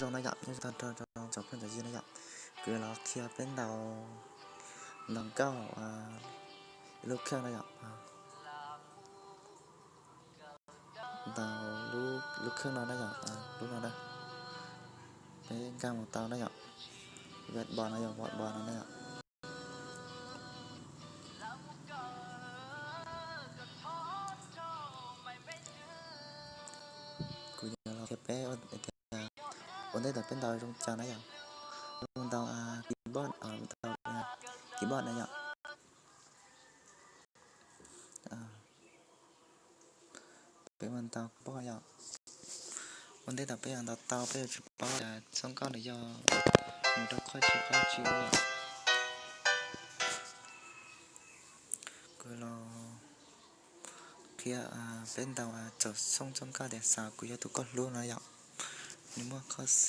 zoo na yom, nyob zoo tag nrho rau cov phooj cov ywg na yom. Kuv yuav los qhia peb ntaus, ntaus nkauj ib lub kheej na yom. Ntaus lub kheej no na yom, lub no na. Peb nkag mus tau na yom. Vet bos no yom, vet bos no na yom. Kuv yuav los qhia peb tias ua ntej thaum peb ntaus zoo cas na yom. Mus ntaus keyboard, ntaus keyboard na yom. Peb mus ntaus keyboard yom. Ua ntej thaum peb ntaus tau peb yuav tsum paub tias txoj nkauj nws yog mus rau qhov tsis qhov tsis ua. Kuv los qhia peb ntaus txoj, txoj nkauj tias Xav Kuv Yog Tus Koj Hlub no yom. Nws muaj qhov C,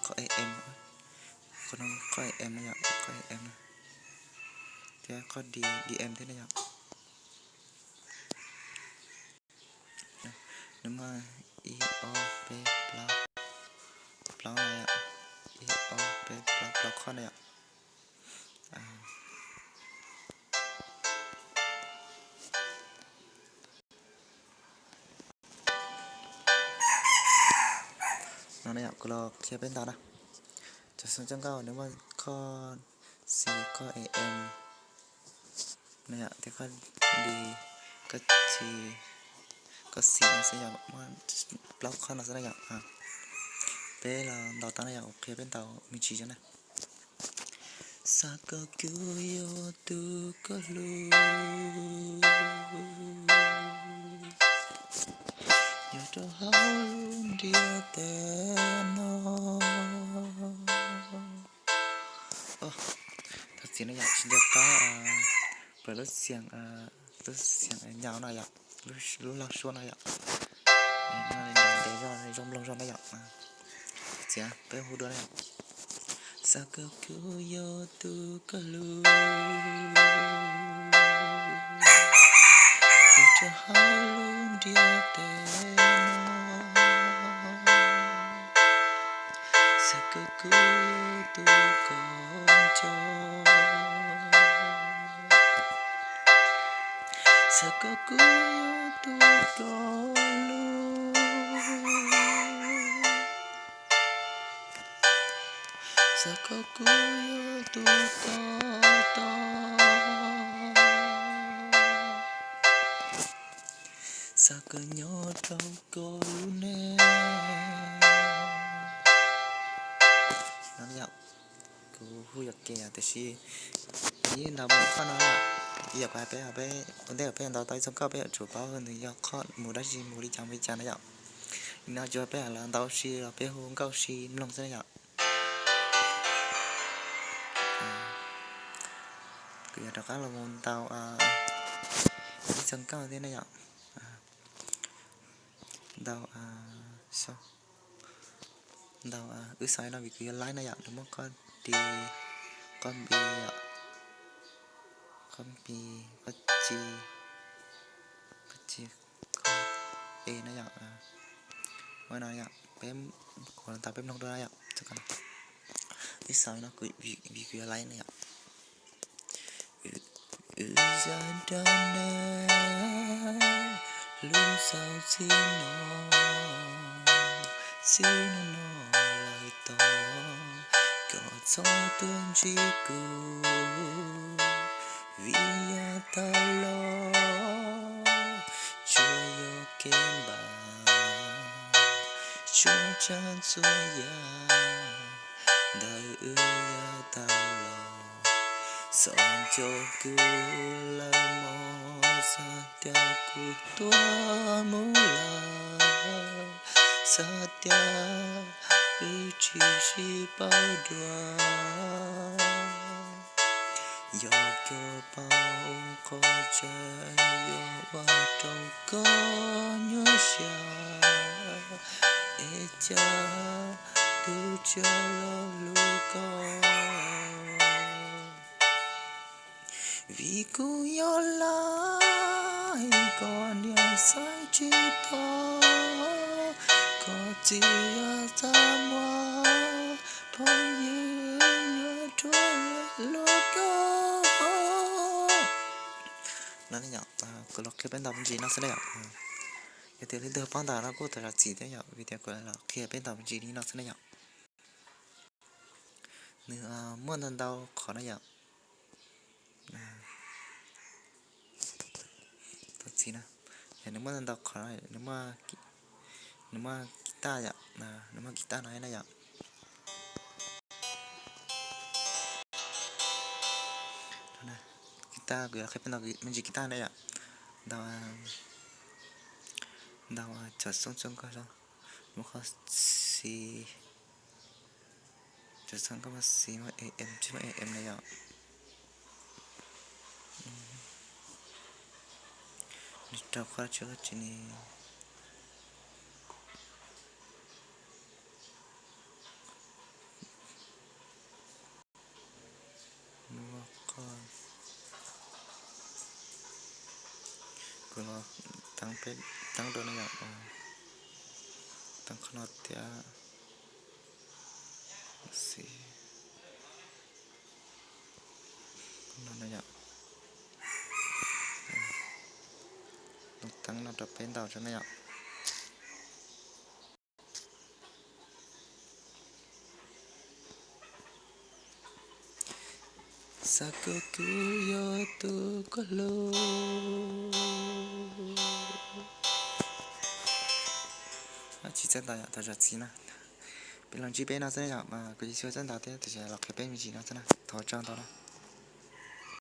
qhov E M, qhov no qhov E M no yom, qhov E M no, thiab qhov D, D M thiab na yom. Nws muaj ib ob peb plaub, plaub no yom, ib ob peb plaub, plaub qhov na yom. No na yom, kuv los qhia peb ntaus na. Cov xov tooj nkauj nws muaj qhov C, qhov E M no yom, thiab qhov D, qhov C, qhov C no xwb yom, muaj plaub qhov no xwb na yom. Peb los ntaus tau na yom, kuv qhia peb ntaus me ntsis na. Xav kom kuv yog tus koj hlub, nyob rau hauv lub ntiaj teb no. Thov txim na yom, tsis nco qab plaws lub xiam, lub xiam nyaum no yom, lub laug suab no yom. Ntev zog zoo mloog zog na yom. Txiav peb hu dua na yom. Xav kom kuv yog tus koj hlub, nyob rau hauv lub ntiaj teb no. Xav kom kuv yog tus koj nco, xav kom kuv yog tus koj hlub, xav kom kuv yog tus koj tos, xav kom nyob rau koj lub neej. Kuv hu yuam kev tiam sis yeej ntaus mus qhov no. Yog kuv hais peb, peb ua ntej peb ntaus tau ib txoj nkauj peb yuav tsum paub nws yog qhov mus dab tsi, mus li cas mus li cas na yom. Li no tsuas peb los ntaus si los peb hu nkauj si mloog xwb na yom. Kuv yuav rov qab los mus ntaus ib txoj nkauj thiab na yom. Ntaus, ntaus wb xav no vim kuv yuav laib na yom, nws muaj qhov D, qhov B yom, qhov B, qhov C, qhov C, qhov E na yom. Ua no yom, peb, kuv los ntaus peb mloog dua na yom. Wb xav no vim kuv yuav laib na yom. Wb zaj dab neeg hlub xaus txij no, txij no no lawm tod, koj txhob tuaj ntsib kuv, vim yav tas los tsuas yog kev npam, tsuas tsav txhua yam ntawm wb yav tas los. Txhob nco kuv lawm mog, xav tias kuv tuag mus lawm, xav tias wb tsis sib paub dua. Yog koj paub qhov tseeb yuav ua rau koj nyuaj siab, es cas tus tshiab los hlub koj. Vim kuv yog laib koj niam xaiv tsis tau, koj txiv yog txaj muag Kuv los qhia peb ntaus me ntsis no xwb na yom. Yog tias leej twg paub ntaus no kuj tau zam txim thiab yom, vim tias kuv los qhia peb ntaus me ntsis li no xwb na yom. Nws muaj ntau ntau qhov na yom. Tau txiv na, yog nws muaj ntau ntau qhov, nws muaj kiv taj yom, nws muaj kiv taj no na yom. Kiv taj, kuv los qhia peb ntaus me ntsis kiv taj na yom. Ntaus, ntaus cov xoo xoo nkauj, muaj qhov xi, cov xoo nkauj muaj xi, muaj em, tsis muaj em na yom. Nws rau qhov tsis, tsis ni. Nws muaj qhov, kuv los teeb peb, teeb rau na yom, teeb qhov no thiab, xi, no na yom, los teeb no rau peb ntaus tso na yom. Xav kom kuv yog tus koj hlub. Tsis txawj ntaus yom, thov zam txim na. Peb los ntsib peb no xwb na yom, kuv tsis txawj ntaus thiab, tiam sis los qhia peb me ntsis no xwb na, thov tsaug ntau na.